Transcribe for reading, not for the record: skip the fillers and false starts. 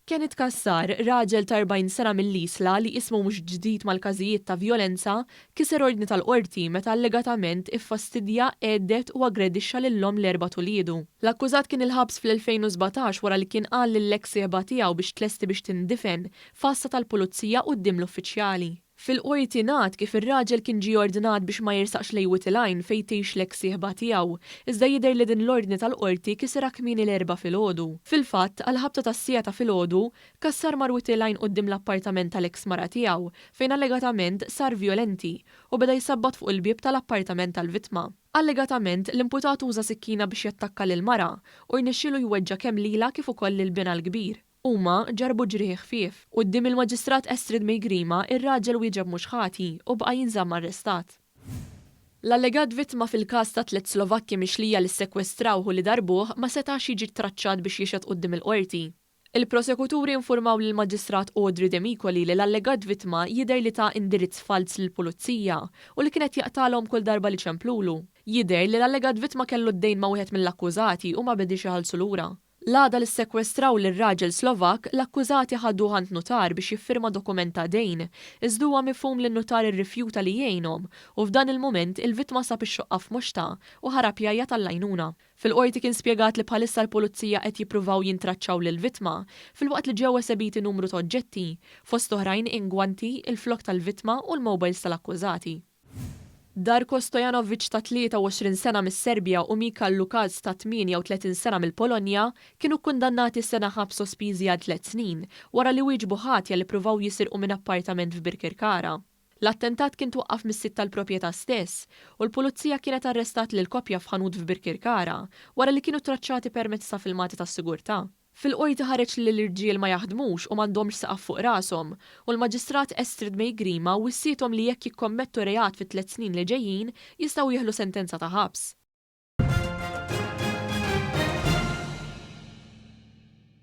Kenneth Cassar, raġel ta' 40 sena mill-Isla li ismu mhux ġdid mal-każijiet ta' vjolenza, kiser ordni tal-Qorti meta allegatament iffastidja, għedded u aggredixxa lil omm l-erbat uliedu. L-akkużat kien il-ħabs fl-2017 wara li kien qal lill-eks sieħba tiegħu biex tlesti biex tindifen f'għassa tal-pulizija quddiem l-uffiċjali. Fil-Qorti ngħad kif ir-raġel kien ġie ordnat biex ma jersaqx lejn Wied il-Għajn fejn tgħix l-eks sieħba tiegħu, iżda jidher li din l-ordni tal-Qorti kisirha kmieni l-Erbgħa filgħodu. Fil-fatt, għall-ħabta tas-siegħa ta' filgħodu, Cassar mar Wied il-Għajn quddiem l-appartament tal-eks mara tiegħu fejn allegatament sar vjolenti u beda jsabbat fuq il-bieb tal-appartament tal-vittma. Allegatament, l-imputat uża sikkina biex jattakka lill-mara u rnexxielu jweġġa' kemm lilha kif ukoll lil binha l-kbir. Huma ġarrbu ġrieħi ħfief. Quddiem il-Maġistrat Astrid May Grima, ir-raġel wieġeb mhux ħati u baqa' jinżamm arrestat. L-allegat vittma fil-każ ta' tlett Slovakki mixlija li ssekwestrawh u li darbuh ma setax jiġi ttraċċat biex jixhed quddiem il-Qorti. Il-prosekuturi infurmaw lill-Maġistrat Audrey Demicoli li l-allegat vittma jidher li ta indirizz falz lill-Pulizija u li kien qed jaqtagħlhom kull darba li ċemplulu. Jidher li l-allegat vittma kellu d-dejn ma' wieħed mill-akkużati u ma bediex iħallsu lura. L-għada li ssekwestraw lir-raġel Slovakk, l-akkużati ħaduh għand nutar biex jiffirma dokument ta' dejn, iżda huwa mifhum li n-nutar irrifjuta li jgħinhom u f'dan il-mument il-vittma sab ix-xoqqa f'moxtha u ħarab jgħajjat għall-għajnuna. Fil-Qorti kien spjegat li bħalissa l-Pulizija qed jippruvaw jintraċċaw lill-vittma, filwaqt li ġew esebiti numru ta' oġġetti, fost oħrajn ingwanti, il-flokk tal-vittma u l-mobiles tal-akkużati. Darko Stojanovic ta' 23 sena mis-Serbja u Michal Lukasz ta' 38 sena mill-Polonja kienu kkundannati sena ħabs sospiżi għal tlett snin wara li wieġbu ħatja li ppruvaw jisirqu minn appartament f'Birkirkara. L-attentat kien twaqqaf mis-sid tal-proprjetà stess u l-pulizija kienet arrestat lill-koppja f'ħanut f'Birkirkara wara li kienu traċċati permezz ta' filmati tas-sigurtà. Fil-Qorti ħareġ li l-irġiel ma jaħdmux u m'għandhomx saqaf fuq rashom u l-Maġistrat Astrid May Grima wissiethom li jekk jikkommettu reat fit-tlett snin li ġejjin jistgħu jieħlu sentenza ta' ħabs.